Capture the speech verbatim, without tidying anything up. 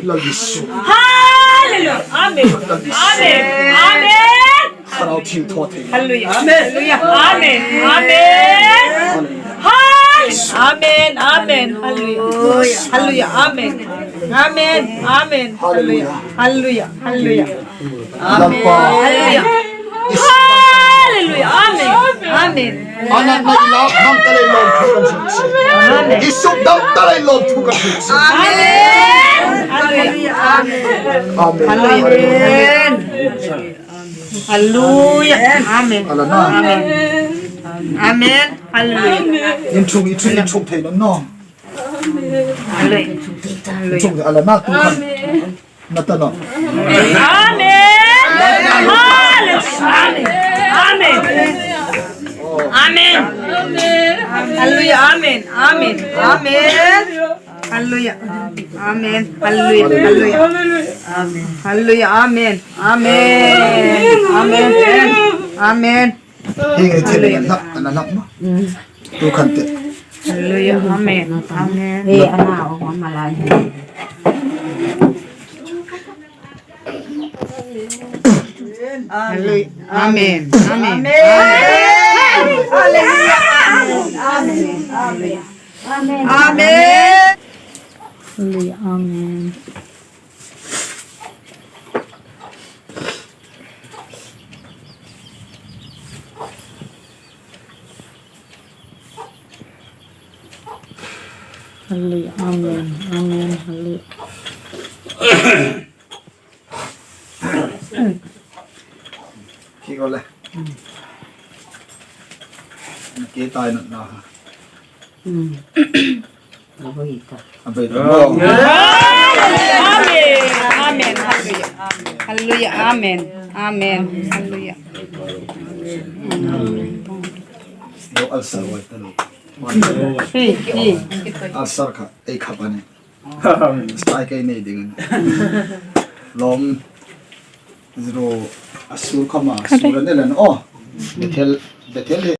Lal Isu. Hallelujah. Amen. Lal Isu. Amen. Amen. Thlarau Thiengtho thei. Hallelujah. Amen. Hallelujah. Amen. Amen. Hallelujah. Amen. Amen. Hallelujah. Hallelujah. Amen. Amen. Amen. Hallelujah. Hallelujah. Hallelujah. Lalpa. Hallelujah. Hallelujah. Amen. Amen. Ana nai la, hmang ta lei lawmthu kan hril si. Amen. Isu dam ta lei lawmthu kan hril si. Amen. Hallelujah. Amen. Amen. Hallelujah. Hallelujah. Amen. Ala na. Amen. Amen. Hallelujah. In chung, in chung, in chung thei naw. Hallelujah. In chung, ala na tu kan. Amen. Na ta naw. Amen. Hallelujah. Amen. Amen. Amen. Hallelujah. Amen. Amen. Amen. Hallelujah. Amen. Hallelujah. Hallelujah. Amen. Hallelujah. Amen. Amen. Amen. Amen. Hi nge thil an hlak, an hlak ma. Tu kan te. Hallelujah. Amen. Amen. He ana o ma lai. Hallelujah. Amen. Amen. Amen. Hallelujah. Amen. Amen. Amen. Hallelujah. Amen. Hallelujah. Amen. Amen. Hallelujah. Khi ko le. Ke tai na na. Mm. A boi ta. A boi ta. Amen. Amen. Hallelujah. Hallelujah. Amen. Amen. Hallelujah. Lo alsar wai ta lo. Hi, hi. Alsar kha, ei kha ba ni. Amen. Sai kei nei ding. Long. Zero a sur khawma, sur a ni el a ni aw. Bethel, Bethel hi